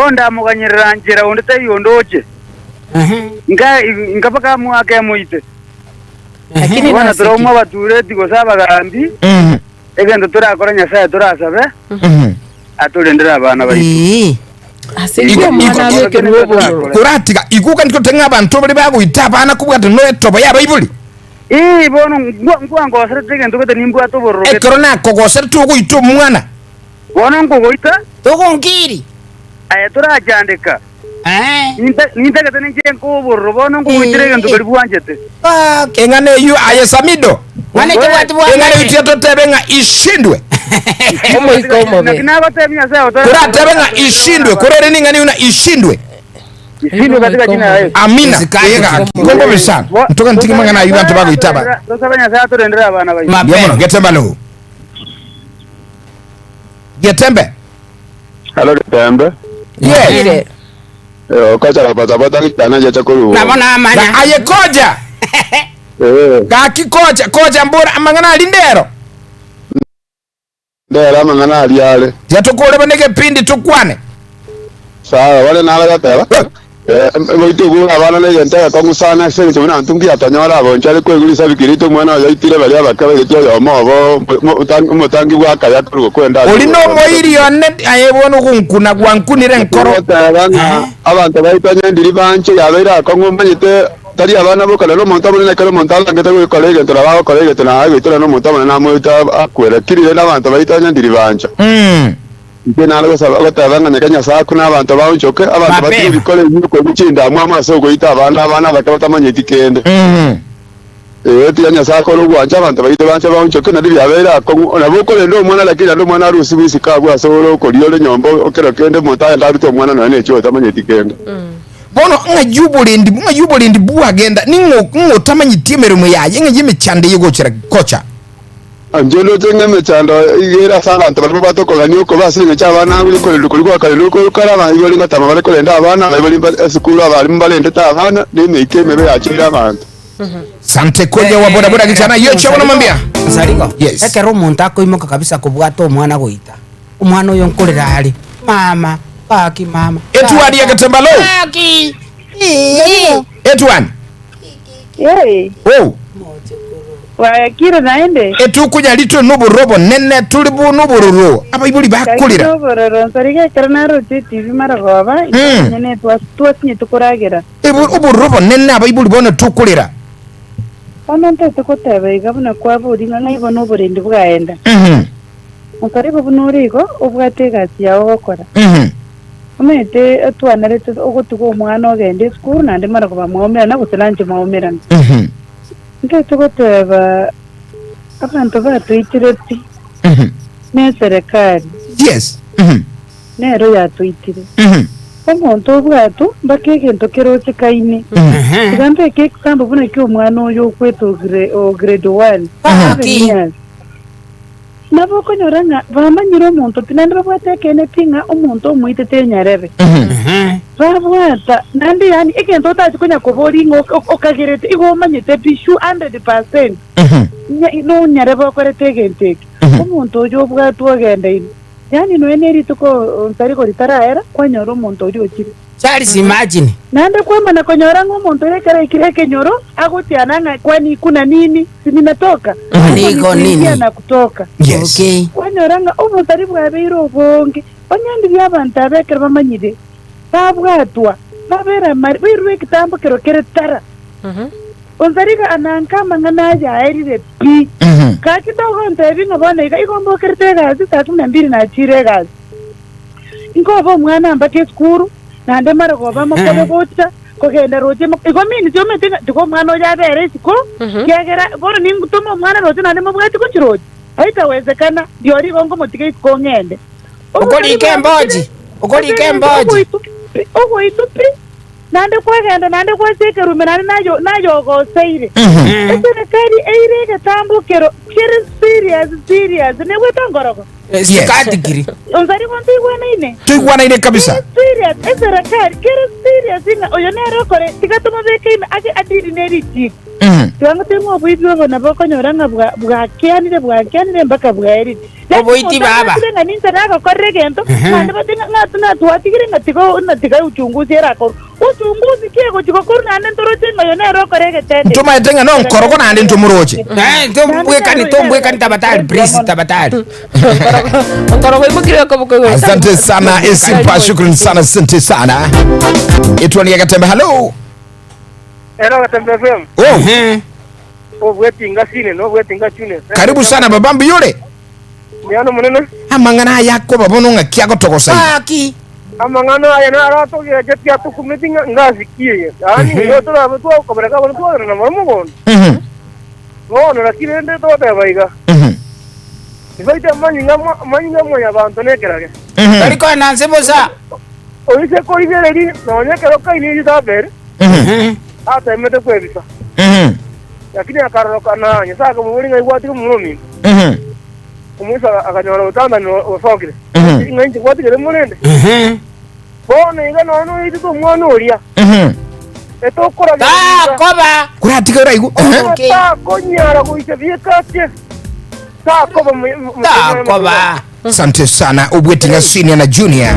Bono ndamoganyerera nchera onde taiyo ondoche, nka nka mpaka amoake amoite. Lakini Bono naseki. toromwe abatureti gose abagambi, egento torakore Nyasae torasabe, atorendere abana baito. Ee. Ase Igo- ki omwana igo- abekerwe obororo? Koratiga iguka ntote ng'a abanto baria bagoita abana kobwata noetobo y'abaibori. Ee, bono nkwa- nkwangoserete egento gete nimbwate obororo gete. Ekero nakogoserete ogoita omwana. Bono nkogoita, Togonkiri. aye torachandeka. Eh. Ninta- Nintagete ninche nkoe obororo, bono nkogoitera egento keria bwanchete. Gaki. Eng'ana eyio aye Samido. Ng'ana ekebwati Eng'ana eyio bwang'ane. tiga totebe ng'a ishindwe. Omoika omobe. Naki nagotebi Nyasae otore- Toratebe ng'a ishindwe, korende ning'ana eyio ng'a ishindwe. Ishindwe katika jina la Yesu. Amina. Esikati Ee gaki. Igo mbobe sana. Ntoka ntige mang'ana ayio banto bagoita aba. Tosabe Nyasae atorendere abana baito. Mapema. Mbuya mono. Getembe alo. Getembe. Alo Getembe. Yes. Ire. Eh, okocha gopotapota gitana jecha korwa. Nabo namanya. Ga- Aye koja. Eh, Gaki koja, koja mbora amang'ana aria ndero. ndero amang'ana aria are. Tiga tokore bono egepindi tokwane. Sawa, bono nare goteba. Eh, goita obwo abana negento egekong'u sana ase eng'encho buna intwe ngiatonyora abonchwa are koigwa risabiki riaito omwana oyo aitire baria abake baigete oyomo obo omo- omotangi bw'akaya korwa kwenda ase Ori nomoiri one aye bono ogonkuna gwankunire enkoro. Goteba ng'a abanto baito onye ndiri banche yabeire akong'u omanyete tari abana boka nari omonto omonene ekero omonto abangete gokora egento nabo agokora egento na agoitorana omonto omonene amoite akwe lakini rende abanto baito onye ndiri bancha. Mm. Inche nare gosaba goteba ng'a neke Nyasae akune abanto baonchoke, abanto batige Mapema. ebikoro ebi okoigwa chindamwamu ase ogoita abande abana abake batamanyeti kende. Mm. Ee, tiga Nyasae akore ogwancha abanto baito banche baonchoke, nario biabeire akong'u. Nabo okorenda omwana lakini naende omwana arusigwe isiko abwo ase ore okoria ore nyomba kero kende omonto agende arute omwana nonya ne chio otamanyeti kende. Bono ng'ai oborendi ng'ai oborendi bwagenda ning'o ng'o otamanyeti emeremo yaye ng'ai emechando eye egochera gocha. Inche ndoche ng'a emechando iga ere ase abanto baria babwate okogania okobe ase engencho abana abwo korendwa koria gwakarendwa okwo kare abaibori ngotama bare korenda abana, abaibori mba esukuru abarimu mbarendete abana, na emeika emebe yacheire abanto. Sante koja wa boda boda kijana yo chabo namwambia. Nsarigo, Yes. ekero omonto akoimoka kabisa kobwata omwana goita, omwana oyo nkorera are, mama, gaki mama. Etwani ya Getembalo. Gaki! Ii. Etwani. Yei, Oh. bwayakire naende? Etukunya ritwe nobororo obonene tore bo nobororo abaibori Gaki bakorera. nobororo nsariga ekero naroche etibi marogoba, Mm. nyene twasinyete koragera. Ebo- Obororo obonene abaibori bono tokorera. Bono ntaete goteba iga buna kwaboria ng'a ng'ai bono oborendi bwaenda. Mhm. Nsariga buna ore igo, obwate egasi yao ogokora. Mhm. Omanyete otwanerete ogotiga omwana ogende esukuru naende mara bamwaumerana gose nanche mwaumerana. Mhm. Ntaete goteba abanto batoitire pi Mhm. neserekari Yes. Mhm. nero yatoitire. Mhm. Omonto obwatwa mpaka egento kerochekaine. Ehe. Tiga mbeke example buna ki omwana oyo okwete o gre- o grade one, Gaki. seven years. Nabo okonyora ng'a bamanyire omonto pi, naende babwate ekeene pi ng'a omonto omoitete enyarebe. Ehe. Babwata, naende yaani egento otachi konya koboria ng'a ok- ok- okagerete, igo omanyete pi sure 100% nya- nonyarebe okorete egento eke. Omonto oyio obwatwe ogenda ime, yaani nonya ne rituko ntari ritarahera, kwanyora omonto oria ochire. Charles imagine. Naende kwamana konyora ng'a omonto oria ekero aikire ekenyoro, agotiana ng'a kwani kuna nini? Si ninatoka? Kwani Huko iko ni kuingia nini? na kutoka. Yes. Okay. Kwanyora ng'a obosari bwabeire obonge, onye ndiria abanto aba ekero bamanyire, babwatwa, babere amare, bairwe egetambo kero kere tara. Onsari iga ananka amang'ana aya aerire pi. Mhm. Gaki togontebia ng'a bono iga igo mbokerete egasi saa kumi na mbili nachire egasi. Nkoba omwana mpaka esukuru, naende marogoba mokobe gocha, kogenda roche mo- igo means omanyete ng'a tiga omwana oyo abere isiko, kiagera bono ningotoma omwana roche naende mobwati gochia roche, haitawezekana, rirorio igo nkomotiga isiko ng'ende. Okorika emboji, okorika emboji. Ogoitwa pi, ogoitwa pi. Naende kwegenda naende gwacha ekerume naende naye naye ogoseire. Eserekari eire egetambokero kere serious serious negwete nkorogo. Sikatikiri. Onsari gonto igwanaine. Toigwanaine kabisa. Kere serious eserekari kere serious ng'a oyo nere okore tiga tomobeke ime ake adili ne richiko. Tiga ng'a oboibi obo nabo okonyora ng'a bwa bwakeanire bwakeanire mpaka bwaerire. Oboiti baba. Ng'a ninche nagokorera egento, naende bate ng'a ng'a ng'a twatigire ng'a tiga ng'a tiga uchunguzi erakorwe. Uchunguzi ki egochi gokorwa naende ntoroche ng'a oyo nere okora egetende eke? Ntomaete ng'a nonkorogo naende ntomoroche. Eh, tombwekani tombwekani tabatari please tabatari. Onkorogo oimokire okoboko igoro. Asante sana Esimpa, shukrani sana, asante sana. Etwani ya Gatembe, hello. Ero Gatembe FM. Oh, Ehe. Obwetinga sine nobwetinga chune. karibu sana baba mbuyore. Mwana omonene. Amang'ana aya akoba bono ng'aki agotogosa iga. Gaki. Amang'ana aya naro atogechetie atokumeti ng'a ngasi ki eye. Yaani nigo torabe twakobereka abana twagenda na mono mogondo. Bono naki rende togoteba iga. Tibaite amanyinga amanyinga a mwanyabanto nekerage. Tari koenda nse bosa. Oise korigereria nonya ekero Kaini aitete Abeli, atemete kwebisa. Lakini akarorokana Nyasae akamoboria ng'a igwatige omomura omino. Omoisa akanyora obotantani osokire. Ng'a inche gwatigere morende. Bono iga nonya noitete omwana oria. Etokoragereria. Takoba. Koratiga oraigwe. Okay. Takonyara goisa bieka ake. Takoba. Takoba. Asante sana obwete ng'a senior na junior.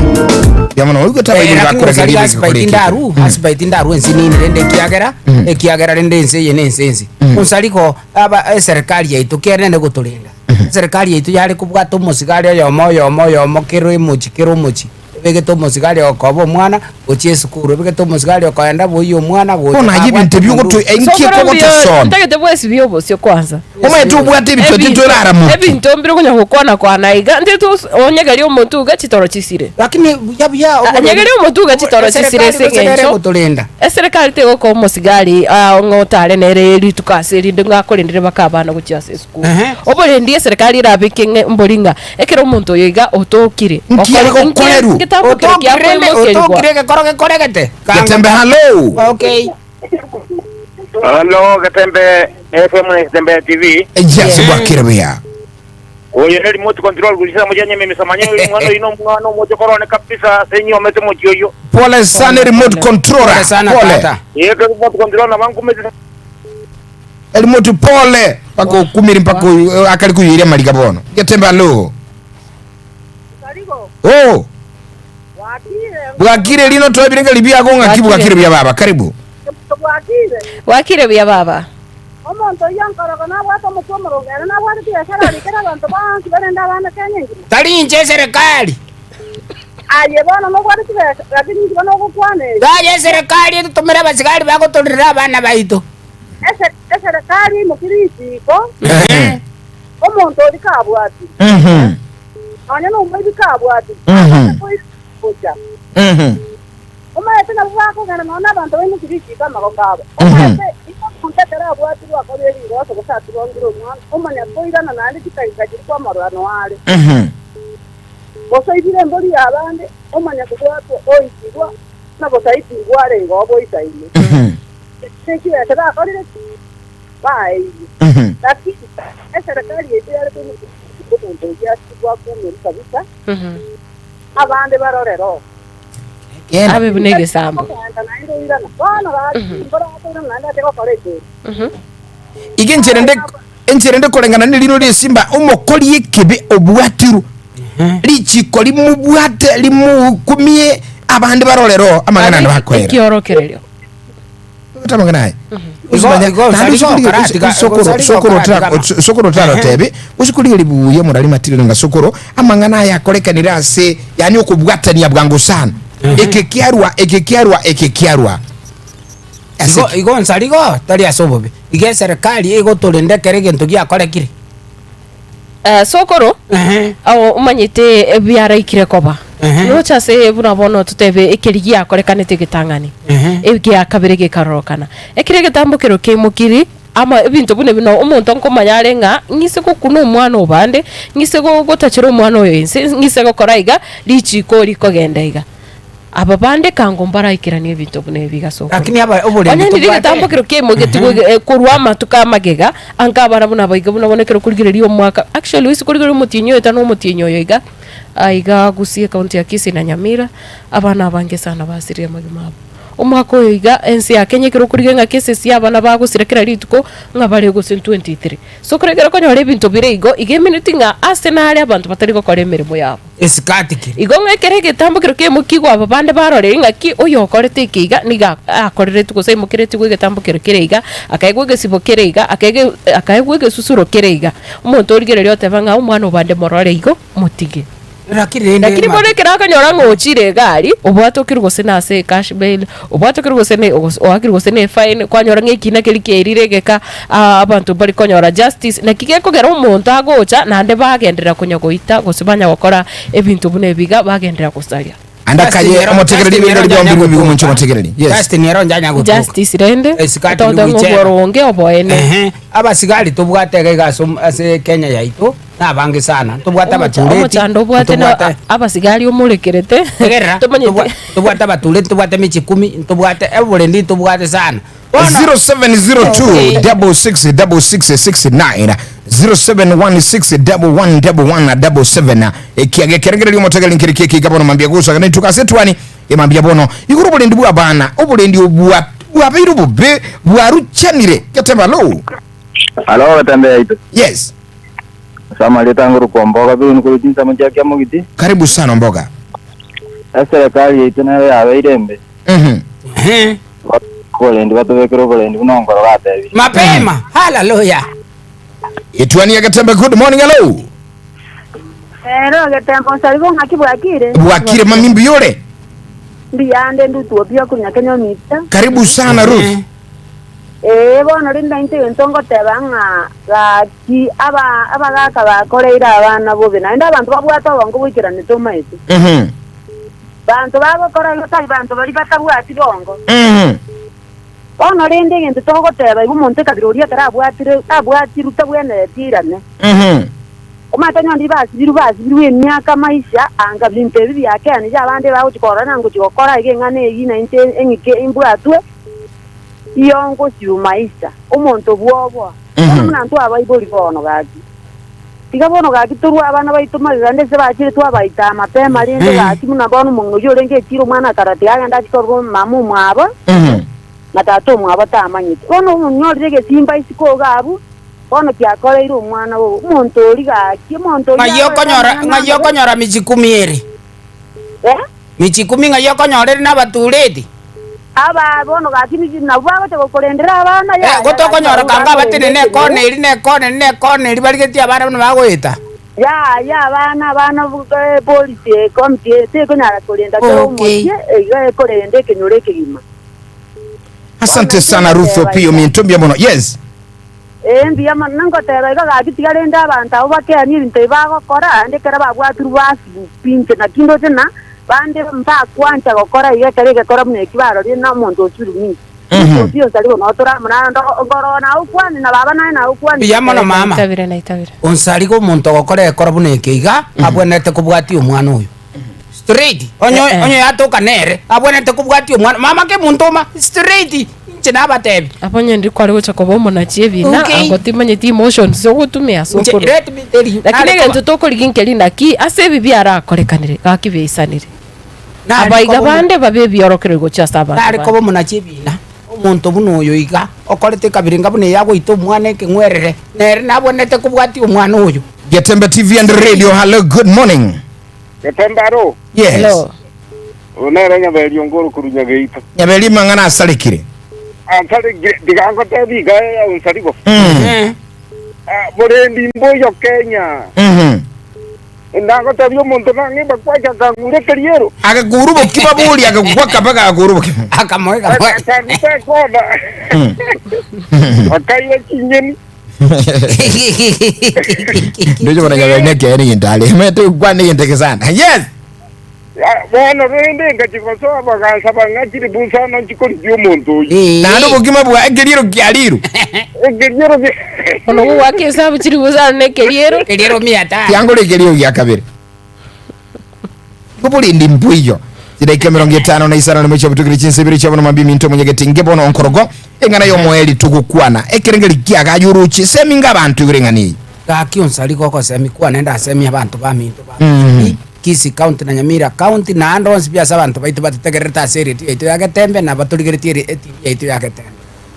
Yamana oigwe taba Eh, ibere lakini bakorageria gosari ebigokora asibite eke. ndaru asibite ndaru ense nini rende ekiagera ekiagera rende ense eye na ense ense onsari ko aba eserikali yaito kiere nende gotorenda eserikali yaito yare kobwata omosigari oyomo oyomo oyomo kero emochi kero omochi ebegete omosigari ogokoba omwana gochia esukuru ebegete omosigari okoenda boyia omwana gocha Bono aye ebinto abwate ebio bunduki. ogoto enki Sokoro mbuya ekogotosoma. ntagete bwesibia obosio kwanza. Omanyete obwate ebinto Ebinto- tintoraramoke. ebinto mbire konya gokwana kwana iga nte tos- onyegerie omonto iga chitoro chisire. Lakini buya buya Ah, nyegeria omonto iga chitoro chisire ase eng'encho gotorenda eserekari tegokoa omosigari ah, ng'a otare nere rituko ase erinde ng'a akorendere baka abana gochia ase esukuru. Ehe. Oborendi eserekari erabeke ng'e mbori ng'a ekero omonto oyo iga otokire Nki okore- agokorerwa? nki- ngetambo kere otokire kiakoimokerigwa. otokire egekoro gekoregete Getembe hallo. okay Halo, Getembe FM na Getembe TV. Yes, bwakire buya. Oyo ne remote control gulisa mujanye mimi samanye oyo mwana oyo no mwana omoche korone kabisa senyi omete mochi oyo. Pole sana remote controller. Pole sana Pole. tata. Ye ke remote control na bankumete Remote pole mpaka okumire mpaka oyu- akari kuyuiria mariga bono. Getembe hallo. Oh. Bwakire rino twebire ng'a ribiago ng'aki bwakire buya baba karibu. Bwakire buya baba. Omonto oyio nkorogo nabwate omotwe omoronge, ere nabwate chibiasara arikere abanto bonsi barende abana Kenya engima. Tari inche eserekari. Aye bono nobwate chibesa, lakini inche bono ogokwana eye. Yaya eserekari etotomere abasigari bagotorera abana baito. Ese eserekari eimokie richiiko, omonto oria kabwatire, nonya nomoibi kabwatire, abase koira gocha. Omanyete nabwo bakogenda nonya nabanto baimokie richiiko amagoko abo. Omanyete igo omonto ekero abwatirwe akorire rigoso gose aturongire omwana, omanya koirana naende chidakika chiria kwamorora are. Gose oibire embori y'abande, omanya kobwatwa oitigwa, na gosaitigwa arenge oo boisaine. Ekio bakorire ki? Baeirwe. Lakini eserekari yaito yare koimokia omonto oyio asikwe akumerwe kabisa, abande barorere oo. Abe buna egesambo. Okogenda naende oirana. Bono gaki mbora akoirana naende ache gokora ekeri. Iga enchera ende enchera ende koreng'ana nerino ri'esimba omokori ekibe obwatirwe richiko rimobwate rimuhukumie abande barorere oo amang'ana ande bakoera Ekiorokererio. Obwate amang'ana aya Igo- igo Naende osari osukuri- gokora atiga- sokoro- osari sokoro gokora otara- atiga- sokoro otarotebe osukuri buya morari matirire nga sokoro amang'ana aya akorekanire ase yaani okobwatania bwango sana eke kiarwa eke kiarwa eke kiarwa Ase Igo igo nsari igo tari ase obobe. Iga eserekari egotorenda ekero egento giakorekire. Eh, sokoro Ehe. ao omanyete ebiaraikire koba Ehe. nocha ase buna bono totebe ekeri giakorekanete egetang'ani Ehe. egia kabere gekarorokana ekero egetambo kero keimokiri ama ebinto buna ebi no omonto nkomanya are ng'a ng'ise gokuna omwana obande ng'ise go gotachera omwana oyo inse ng'ise gokora iga richiko rikogenda iga. Aba bande kango mbaraikeranie ebinto buna ebi iga sokoro. Lakini aba oborendi Onye ndiri tobwate. egetambokero kiaimogetigwe korwa amatuko amagega, anka abana buna abaiga buna bono ekero okorigereria omwaka, actually oise korigereria omotienyi oyo tari omotienyi oyo iga, aiga Gusii ecounty ya Kisii na Nyamira, abana abange sana basirire amagima abo. Omwaka oyo iga ense ya Kenya ekero okorigereria ng'a cases ya abana bagosira kera rituko, ng'a bare gose 23. So ekero ekero okonyora ebinto bire igo, iga emineti ng'a ase nare abanto batari gokora emeremo yabo. Esikati kere. Igo ng'a ekero egetambo kero keimokigwe aba bande barore ng'aki oyokorete eke iga nigo akoreretwe gose aimokeretigwe egetambo kero kere iga, akaegwa egesibo kere iga, akaege akaegwa egesusuro kere iga. Omonto origereria oteba ng'a omwana obande morore igo, motige. Lakini rende Lakini bono ekero akonyora ng'a ochire egari, obwatokirwe gose nase ecash bail, obwatokirwe gose ne gose oakirwe gose ne efine, kwanyora ng'a ekina keria kiairire egeka, abanto mbari konyora justice, naki gekogera omonto agocha naende bagenderera konya goita gose banya gokora ebinto buna ebi iga, bagenderera gosaria. Ande akaye omotegereri ebinto biria biombi bibe omonche omotegereri. Yes. Justin ero njanya gotoka. Justice rende, Esikati togoteeba ng'a nigwichera. oboronge oboene. Ehe, abasigari tobwate iga iga ase ase Kenya yaito. Nabange sana, ntobwate abatureti, Omochando obwate na ntobwate abasigari omorekerete tegerera, tomanyete ntobwate abatureti, ntobwate emechikumi, ntobwate oborendi ntobwate sana. Bono 0702 66 66 69 0716 11 11 77 ekiage ekerengererio omotegereri nkeri keke iga bono mambia gosaga netuka ase etwani emambia bono igoro oborendi bwa abana oborendi obwa bwabeire obobe bwaruchanire geteba lo Alo getembe yaito. yes Ase amarieta ngorokwa Omboga Beni korwa chinsemo chia Kiamogiti. Karibu sana Omboga. Eserekari yaito nero yabeire embe. Mhm. Ehe. Oborendi batobekere oborendi buna Onkoro gatebire. Mapema. Haleluya. Etwani ya Getembe good morning hello. Ero Getembe osaribo ng'aki bwakire? Bwakire mami mbuyore. Mbuyande ndutu opio konya Kenya omita. Karibu sana Ruth. Ee, bono rende intwe egento ngoteba ng'a gaki aba abagaaka bakoreire abana bobe, naende abanto babwate obongo boikeranete omaete. Banto bagokora igo tari banto baria batabwati bongo. Bono rende egento togoteba igo omonto ekabira oria ekero abwatire abwatirwe tabwenereti airane. Omanyete onye onde basibirwe basibirwe emiaka maisha anga binto ebi biakeanire abande bagochia korora na ngochia gokora iga eng'ana eyio nainche eng'ike imbwatwe. Iyongosia maisa, omonto bw'oboa. Bono buna intwe abaibori bono gaki, tiga bono gaki torue abana baito magega ande ase bachire twabaita amapema rende gaki buna bono omong'ina oyio orenge echiro omwana akarora tiga agende achie korora mama omwabo na tata omwabo tamanyeti. Bono onyorire egesimba isiko iga abwo, bono kiakoreire omwana oo omonto oria gaki, omonto oria Ng'ai akorete okonyora amang'ana ng'ai amabe. okonyora michikumi ere? Eh? Michikumi ng'ai okonyora ere nabatureti? Aba bono gaki nabwo bagocha gokorendera abana, Eh, yaya, gaki gotokonyora barabwo kanga bakorenda abatenene ekenyoro. ekona eri na ekona eri na ekona eri barigetie abana buna bagoeta. Yaya, abana, abana eh, polisi ekomiti eye tekonyara korenda kera Okay. omochie, iga ekorenda ekenyoro ekegima. Bono Asante inche sana Ruth ngoteba Opiyo iga. minto mbuya mono. Yes. Ee, mbuya mono. Ngoteba iga gaki tiga rende abanto abwo bakeanie ebinto ebi bagokora, naende ekero babwatirwe basibwe pi. Inche naki ndoche ng'a bande mbakwancha gokora iga ekero egekora buna eki barorire na omonto osibirwe ninki. Ninki osi onsi aria bono toramorare ndo ngoroo naokwane na baba naye naokwane. Mbuya mono mama. Naitabire, naitabire. Onsariga omonto ogokora egekora buna eke iga, abwenerete kobwatia omwana oyo. Straight. Onye Eh, eh. onye yatoka nere, abwenerete kobwatia omwana. Mama kemonto oma, straight. Inche nabatebi. Aba onye ndiri kware gocha koba omonachi ebina, Okay. ango timanyeti emotions ogotumia ase Inche okorwa. let me tell you. Lakini nare egento koba- tokorigia nkeri naki ase ebi biarakorekanire, gaki biaisanire. nare Abaiga koba omo- bande babe ebiorokereri gochia ase abanto nare koba bande. omonachi ebina. Omonto buna oyo iga, okorete ekabira enga buna eye agoita omwana ekeng'werere, nere nabwenerete kobwatia omwana oyo. Getembe TV and Radio, hello, good morning. Getembe aro, Yes. Hello. oyo nere Nyaberi onge ore korwa Nyageita. Nyaberi mang'ana asarekire. Ansarekire, tiga ngotebi iga onsarigo. Mm. Eh. Ah, borendi mboyo Kenya. Mhm. Ndagotebia omonto nang'imba kwacha akang'ura ekeriero. Agakura obokima bori agagwaka mpaka agakura obokima. Akamoe kamoe. Akaruta ekona. Akaira chinyeni. Ndoche bona nyaberi nekeene egento are. Omanyete gokwana egento eke sana. Yes. Ah, Bono rende ngachia gosoa bagansaba ng'a chiribu isano nchikorigia omonto oyio. Naende obokima bwa ekeriero kiarirwe. Ekeriero gi- Bono gogoaka esabu chiribu isano na ekeriero. Ekeriero mia tano. Tiangora ekeriero gia kabere. Igo borendi mboiyo. Chidaika emerongo etano na isano nemo chiabutukire chinsa ibere chiabono mambia eminto omonyegeti inge bono onkorogo eng'ana y'omoeri togokwana ekerengeri kiagaye oroche semi inga abanto igoro eng'ana eye. Gaki onsari gogosemi kwane ndasemi abanto baminto ba Gusii, Kisii County na Nyamira County na ande onsi pi ase abanto baito batotegererete ase eredio yaito ya Getembe na batorigeretie ere etv yaito ya Getembe.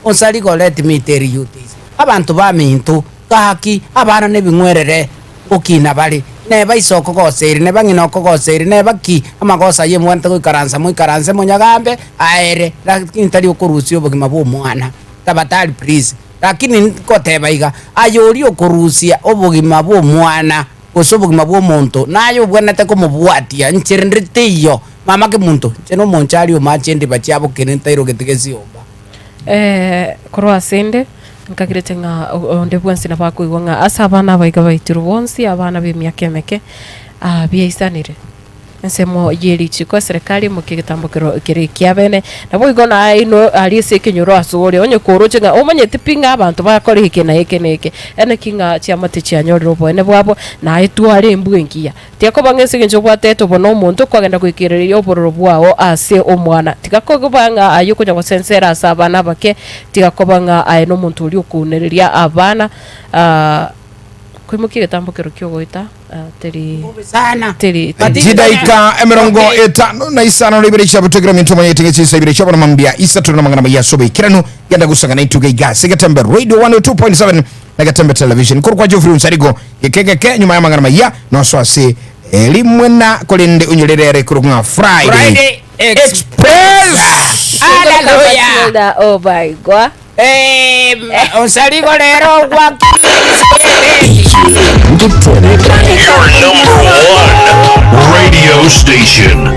Onsari go let me tell you this, abanto baminto gaki abana nebing'werere ngokina bare, neba iso okogoseire, neba ng'ina okogoseire, neba ki, amagoso ayio emobwenerete goikaransa moikaranse monyagambe aere, lakini tari okorusia obogima bw'omwana, tabatari please. Lakini ngoteba iga, aye oria okorusia obogima bw'omwana, gose obogima bw'omonto, naye obwenerete komobwatia, inche rende teiyo. Mama kemonto, inche nomonchari omache endiba chiabokire ntairogeti gesiomba. Korwa ase inde, nkagirete ng'a onde bwensi nabo akoigwa ng'a ase abana aba iga baitirwe bonsi, abana b'emiaka emeke, biaisanire. Ensemo ye richiko eserekari emokia egetambo kero kere ekiabene. Naboigo naye inwe aria ase ekenyoro ase ore, onye koroche ng'a omanyete pi ng'a abanto bakora eke na eke na eke, eneki ng'a chiamate chianyorire oboene bwabo, naye tware embwa engiya. Tiakoba ng'a ase engencho obwate etobo na omonto kwagenda goikereria obororo bwao ase omwana. Tiga koba ng'a aye okonya gosensera ase abana abake, tiga koba ng'a aye nomonto oria okounereria abana, koimokia egetambo kero kiogoita teri teri teri. Chidaika emerongo etano na isano na ibere chiabutekire ominto omonyete ng'a chinsa ibere chiabona mambia isato na amang'ana maya ase oboikeranu genda gosanga naintwe iga ase Getembe Radio 102.7 na Getembe Television korwa kwa Geoffrey Onsarigo geke geke nyuma y'amang'ana maya noso ase rimwena korende onyorere ere korokwa ng'a Friday Friday Express. Hallelujah. Matilda, oh my God. Eh, Onsarigo rero gwakire Your number one radio station.